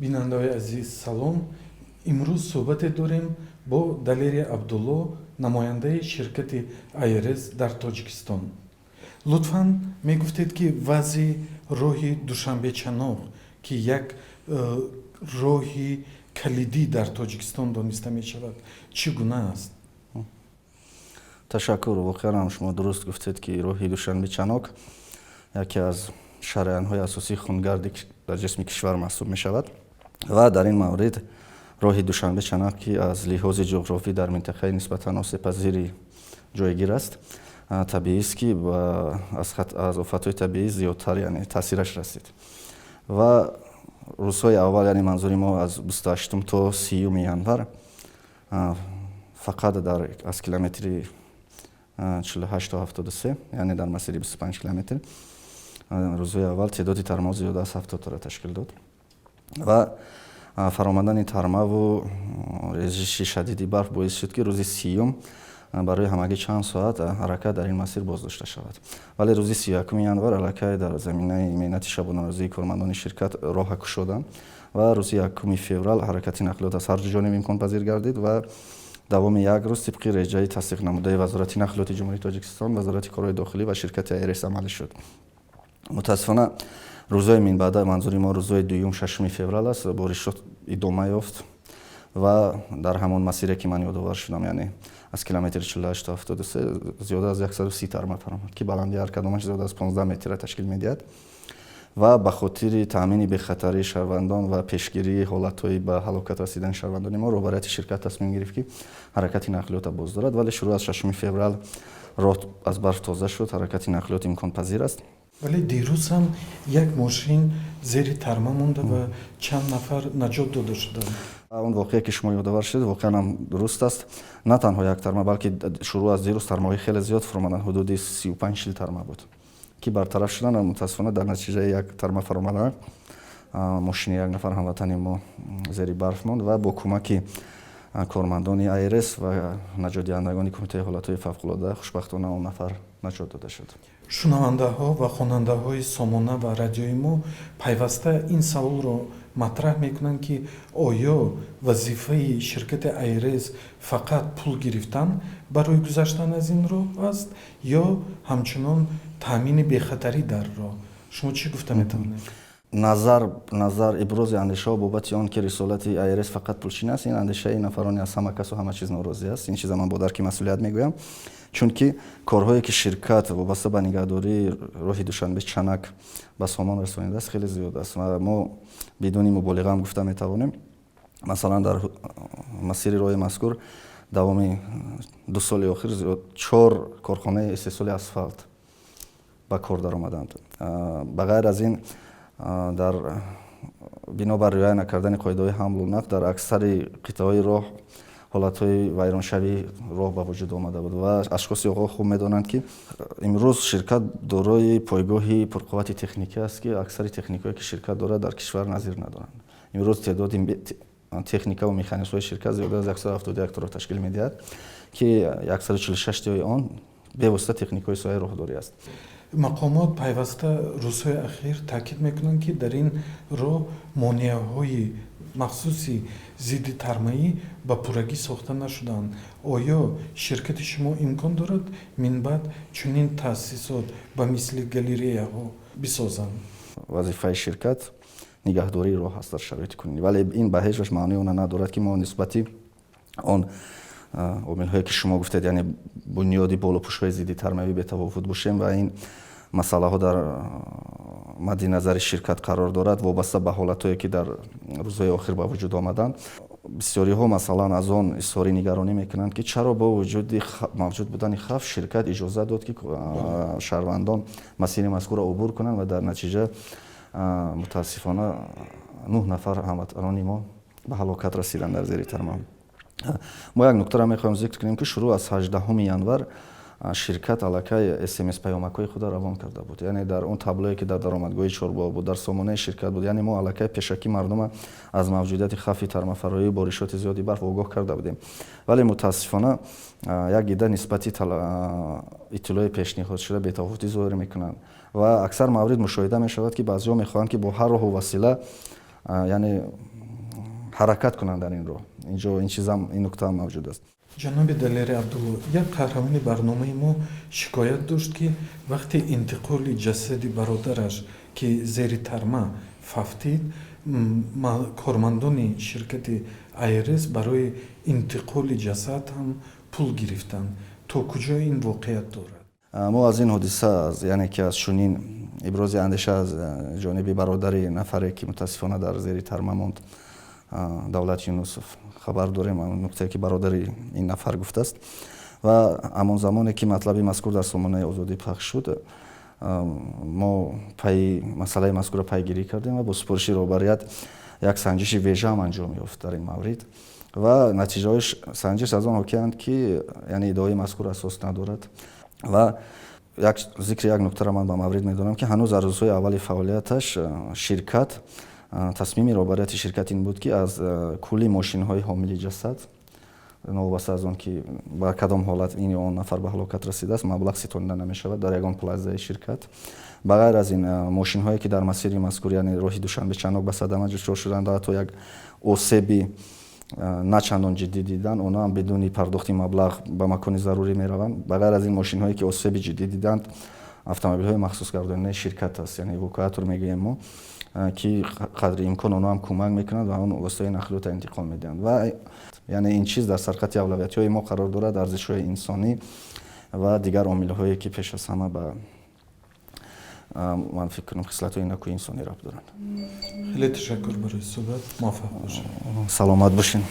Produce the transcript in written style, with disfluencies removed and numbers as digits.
Бинандаҳои азиз, салом. Имрӯз суҳбате дорем бо Далери Абдулло, намояндаи ширкати АйРС дар Тоҷикистон. Лутфан мегуфтед, ки вазъи роҳи Душанбе-Чаноқ, ки як роҳи калидӣ дар Тоҷикистон дониста мешавад, чӣ гуна аст? Ташаккур. Воқеан ҳам, шумо дуруст гуфтед, ки роҳи Душанбе Чанок яке аз шараянҳои асосии хунгарди дар ҷисми кишвар маҳсуб мешавад ва дар ин маврид роҳи Душанбе Чанак, ки аз лиҳози ҷуғрофӣ дар минтақаи нисбатан осебпазири ҷойгир аст, табиист, ки аз офатҳои табиӣ зиёдтар, яъне таъсираш расид. Ва рӯзҳои аввал, яъне манзури мо аз 28-ум то 30-юми январ, фақат дар аз километри 48 то 73, яъне дар масири 25 километр, рӯзҳои аввал теъдоди тармаҳо зиёда аз 70-таро ташкил дод. Ва фаромадани тармаву резиши шадиди барф боис шуд, ки рӯзи 30-юм барои ҳамагӣ чанд соат ҳаракат дар ин масир боздошта шавад. Вале рӯзи 31-уми январ аллакай дар заминаи меҳнати шабонарӯзии кормандони ширкат роҳа кушоданд ва рӯзи 1-уми феврал ҳаракати нақлиёт аз ҳар ду ҷониб имконпазир гардид. Ва давоми як рӯз тибқи реҷаи тасдиқнамудаи Вазорати нақлиёти Ҷумҳурии Тоҷикистон, Вазорати корҳои дохилӣ ва ширкати АйРС амалӣ шуд. Мутаассифона, рӯзҳои минбаъда, манзури мо рӯзҳои 2-юм, 6-уми феврал аст, боришот идома ёфт ва дар ҳамон масире, ки ман ёдовар шудам, яъне аз километри 48 то 73, зиёда аз 130 тарма фаромад, ки баландии ҳар кадомаш зиёда аз 15 метрра ташкил медиҳад. Ва ба хотири таъмини бехатарии шаҳрвандон ва пешгирии ҳолатҳои ба ҳалокат расидани шаҳрвандони мо роҳбарияти ширкат тасмим гирифт, ки ҳаракати нақлиётро боздорад. Вале шурӯъ аз 6-уми феврал роҳ аз барф тоза шуд, ҳаракати нақлиёт имконпазир аст. Вале дирӯз ҳам як мошин зери тарма монда ва чанд нафар наҷот дода шуданд. Он воқеа, ки шумо ёдовар шудед, воқеан ҳам дуруст аст. На танҳо як тарма, балки шурӯъ аз дирӯз тармаҳои хеле зиёд фуромаданд, ҳудуди 35-40 тарма буд, ки бартараф шуданд. Ва мутаассифона, дар натиҷаи як тарма фаромадан мошини як нафар ҳамватани мо зери барф монд ва бо кӯмаки кормандони АйРС ва наҷотдиҳандагони Кумитаи ҳолатҳои фавқулода хушбахтона он нафар наҷот дода шуд. Шунавандаҳо ва хонандаҳои сомона ва радиои мо пайваста ин саволро матраҳ мекунанд, ки оё вазифаи ширкати АйРС фақат пул гирифтан барои гузаштан аз ин роҳ аст ё ҳамчунон таъмини бехатарӣ дар роҳ? Шумо чӣ гуфта метавонед? Назар ибрози андешаҳо бобати он, ки рисолати АйРС фақат пулчин аст, ин андешаи нафароне аз ҳама касу ҳама чиз норозӣ аст. Ин чиза ман бо дарки масъулият мегӯям, чунки корҳое, ки ширкат вобаста ба нигаҳдории роҳи Душанбе Чанак ба сомон расонидааст, хеле зиёд аст. Ва мо бидуни муболиға ҳам гуфта метавонем, масалан, дар масири роҳи мазкур давоми 2 соли охир чор корхонаи истеҳсоли асфалт ба кор даромаданд. Ба ғайр аз ин, дар бинобар риоя накардани қоидаҳои ҳамлу нақл дар аксари қитъаҳои роҳ ҳолатҳои вайроншавии роҳ ба вуҷуд омада буд. Ва ашхоси оғоҳ хуб медонанд, ки имрӯз ширкат дорои пойгоҳи пурқуввати техникӣ аст, ки аксари техникҳое, ки ширкат дорад, дар кишвар назир надоранд. Имрӯз теъдоди техникаву механизмҳои ширкат зиёда аз 171-торо ташкил медиҳад, ки 146 тои он бевосита техникҳои соҳаи роҳдорӣ аст. Мақомот пайваста рӯзҳои ахир таъкид мекунанд, ки дар ин роҳ монеаҳои махсуси зидди тармаӣ ба пуррагӣ сохта нашуданд. Оё ширкати шумо имкон дорад минбаъд чунин таъсисот ба мисли галереяҳо бисозанд? Вазифаи ширкат нигаҳдории роҳ аст дар шароити кунунӣ, вале ин ба ҳеҷ ваҷ маънои она надорад, ки мо нисбати он омилҳое, ки шумо гуфтед, яъне бунёди болопӯшҳои зидди тармавӣ, бетафовут бошем. Ва ин масъалаҳо дар мадди назари ширкат қарор дорад. Вобаста ба ҳолатҳое, ки дар рӯзҳои охир ба вуҷуд омаданд, бисёриҳо, масалан, аз он изҳори нигаронӣ мекунанд, ки чаро бо вуҷуди мавҷуд будани хавф ширкат иҷоза дод, ки шаҳрвандон масири мазкурро убур кунанд ва дар натиҷа, мутаассифона, нӯҳ нафар ҳамватанони мо ба ҳалокат расиданд дар зери тарма. Мо як нуктаро мехоҳем зикр кунем, ки шурӯъ аз 18-уми январ ширкат аллакай СМС паёмакҳои худро равон карда буд, яъне дар он таблое, ки дар даромадгоҳи Чорбоғ буд, дар сомонаи ширкат буд. Яъне мо аллакай пешакӣ мардума аз мавҷудияти хавфи тармафароию боришоти зиёди барф огоҳ карда будем. Вале мутаассифона, як гида нисбати иттилои пешниҳодшуда бетафовутӣ зоҳир мекунанд. Ва аксар маврид мушоҳида мешавад, ки баъзеҳо мехоҳанд, ки бо ҳар роҳу васила, яъне Ҳаракат кунанд дар ин роҳ. Инҷо ин чизам, ин нуктаам мавҷуд аст. Ҷаноби Далери Абдулло, як қаҳрамони барномаи мо шикоят дошт, ки вақти интиқоли ҷасади бародараш, ки зери тарма фавтид, кормандони ширкати АйРС барои интиқоли ҷасад ҳам пул гирифтанд. То куҷо ин воқеият дорад? Мо аз ин ҳодиса, яъне ки аз чунин ибрози андеша аз ҷониби бародари нафаре, ки мутаассифона дар зери тарма монд, Давлат Юнусов, хабар дорем. Нуктае, ки бародари ин нафар гуфтааст, ва ҳамон замоне, ки матлаби мазкур дар сомонаи Озодӣ пахш шуд, мо пайи масъалаи мазкурро пайгирӣ кардем ва бо супориши роҳбарият як санҷиши вежа ҳам анҷом ёфт дар ин маврид ва натиҷаҳои санҷиш аз он ҳокиянд, ки яъне иддаои мазкур асос надорад. Ва як зикри як нуктаро ман ба маврид медонам, ки ҳанӯз аз рӯзҳои аввали фаъолияташ ширкат, тасмими роҳбарияти ширкат ин буд, ки аз кулли мошинҳои ҳомили ҷасад, новобаста аз он ки ба кадом ҳолат ин ё он нафар ба ҳалокат расидааст, маблағ ситонида намешавад дар ягон плазаи ширкат. Ба ғайр аз ин, мошинҳое, ки дар масири мазкур, яъне роҳи Душанбе Чанок, ба садама дучор шуданд, ҳатто як осеби на чандон ҷиддӣ диданд, онҳо ҳам бидуни пардохти маблағ ба макони зарурӣ мераванд. Ба ғайр аз ин, мошинҳое, ки осеби ҷиддӣ диданд, автомобилҳои махсусгардонидаи ширкат аст, яъне эвакуатор мегӯем мо, ки қадри имкон онҳо ҳам кӯмак мекунанд ва он воситаи нақлиётро интиқол медиҳанд. Ва яъне ин чиз дар сархати авлавиятҳои мо қарор дорад: арзишҳои инсонӣ ва дигар омилҳое, ки пеш аз ҳама ба, ман фикр кунам, хислатҳои накӯи инсонӣ рабт доранд. Хеле ташаккур барои суҳбат, муваффақ бошед. Саломат бошед.